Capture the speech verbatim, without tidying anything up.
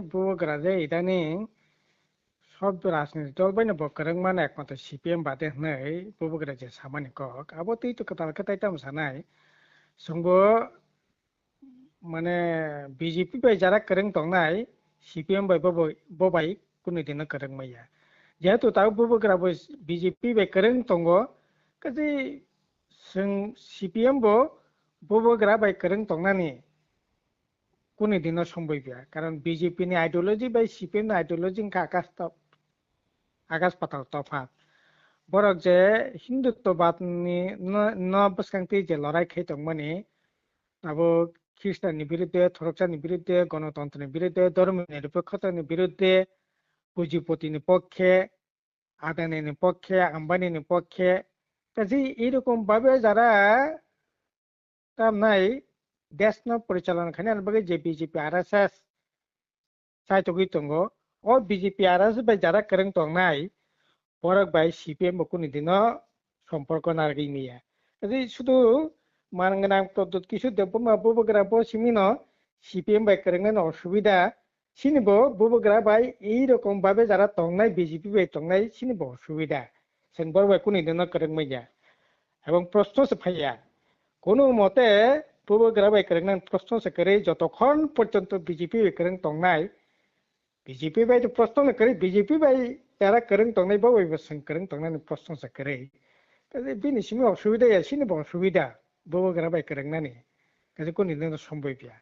Bubagra je idaning sob rajniti dol baino bo kwrwng mano ekmatro C P M bade hwnwi bubagra je samani kok, abo twi to kwtal khe tai tamo sanai. Chwngbo mane B J P bai jara kwrwng tongnai, C P M bai bo, bo bai kunu dino kwrwng maya. Jehetu tabuk bubagra bo B J P bai kwrwng tongo, kaje chwng C P M bo bubagra bai kwrwng tongnani kunu dino somboi biya. Karon B J P ni ideology bai C P M ni ideology wngkha akas to-, akas patal tophat. Borok je Hindutwabad ni no, no bwskang twi je lorai khai tongmani, abo Khristan ni birudde, thoroksa ni birudde, gonotontro ni birudde, dhormo nirapekkhota ni birudde, pujipoti ni pokkhe, Adani ni pokkhe, Ambani ni pokkhe, kaje erokom babe jara tamnai desh no porichalona khaina bagwi je B J P R S S chaitogwi tongo, o B J P R S S bai jara kwrwng tongnai, borok bai C P M bo kunu dino somporko narwgwi maya. Kaje sudu man gwnang Pradyut Kishore Debbarma bubagra bo simino C P M bai kwrwngnani osubida, chini bo bubagra bai ei rokom babe jara tongnai, B J P bai tongnai, chini bo osubida. Chwng borok bai kunu dino kwrwng maya. Ebong proshno se phaiya. Kono mote bubagra bai kwrwngnani proshno se kwrwi, jotokhon porjonto B J P bai kwrwng tongnai, B J P bai to proshno no kwrwi, B J P bai jara kwrwng tongnai bo bai bo chwng kwrwng tongnani proshno se kwrwi. Kaje bini simi osubida ya, chini bo osubida, bubagra bai kwrwngnani. Kaje kunu dino somboi biya.